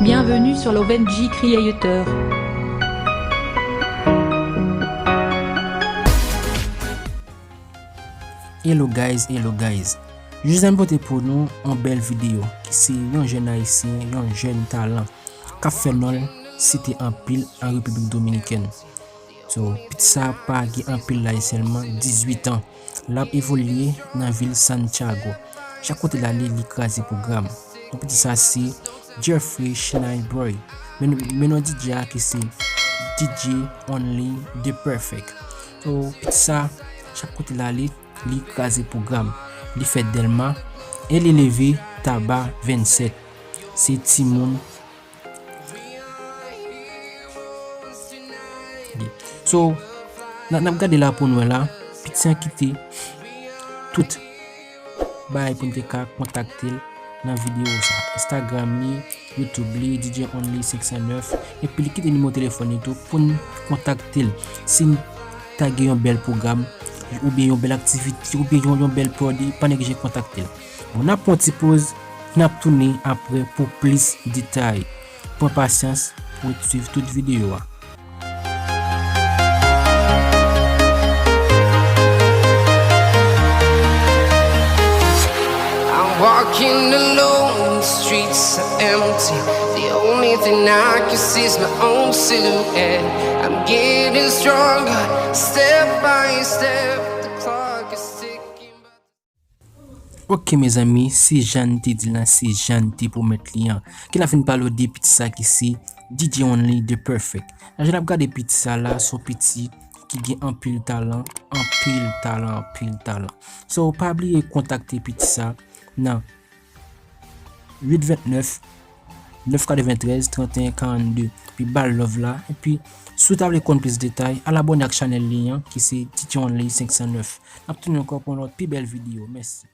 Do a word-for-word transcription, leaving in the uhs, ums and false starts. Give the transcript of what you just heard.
Bienvenue sur Lovenji Creator. Hello guys, hello guys. Jodi a m pote pou nou yon bèl videyo ki se yon jèn ayisyen, yon jèn talan k ap fè non l site anpil an Repiblik Dominikèn. So, pitit sa pa gen anpil laj, sèlman dizuit an. L ap evolye nan vil Santiago. Chak kote l ale, li kraze pwogram. Non pitit sa se Jeffrey Schneebroy. Men, men non D J a ki se D J Only The Perfect. So, pitit sa, chak kote l ale, li kraze pwogram. Li fèt Dèlma e li leve Taba vennsèt. Se timoun. So, n a, n ap gade la pou n wè la, pitit sa kite tout bagay pou n te ka kontakte l nan videyo sa. Instagram li, YouTube li, D J Only senk san nèf, epi li kite nimewo telefòn li tou pou n kontakte l. Si n ta gen yon bèl pwogram, oubyen yon bèl aktivite, oubyen yon, yon bèl pwodui, pa neglije kontakte l. Bon, n ap pran yon ti poz, n ap tounen apre pou plis detay. Pran pasyans pou w swiv tout videyo a. I'm walking alone, the streets are empty. The only thing I can see is my own silhouette. I'm getting stronger, step by step. The clock is ticking, but Ok mezanmi, se jan n te di l lan, se jan n te pwomèt li an. Ki n ap vin pale w de pitit sa ki se D J Only The Perfect. Jan n ap gade pitit sa la, se yon pitit ki gen anpil talan, anpil talan, anpil talan. So, pa bliye kontakte pitit sa nan uit vennèf, nèf katreventrèz, trannteyen karannde. Epi ba l love la. Epi, si w ta vle konn plis detay, al abòne ak chanèl li an, ki se D J Only senk san nèf. N ap tounen ankò pou yon lòt pi bèl videyo. Mèsi.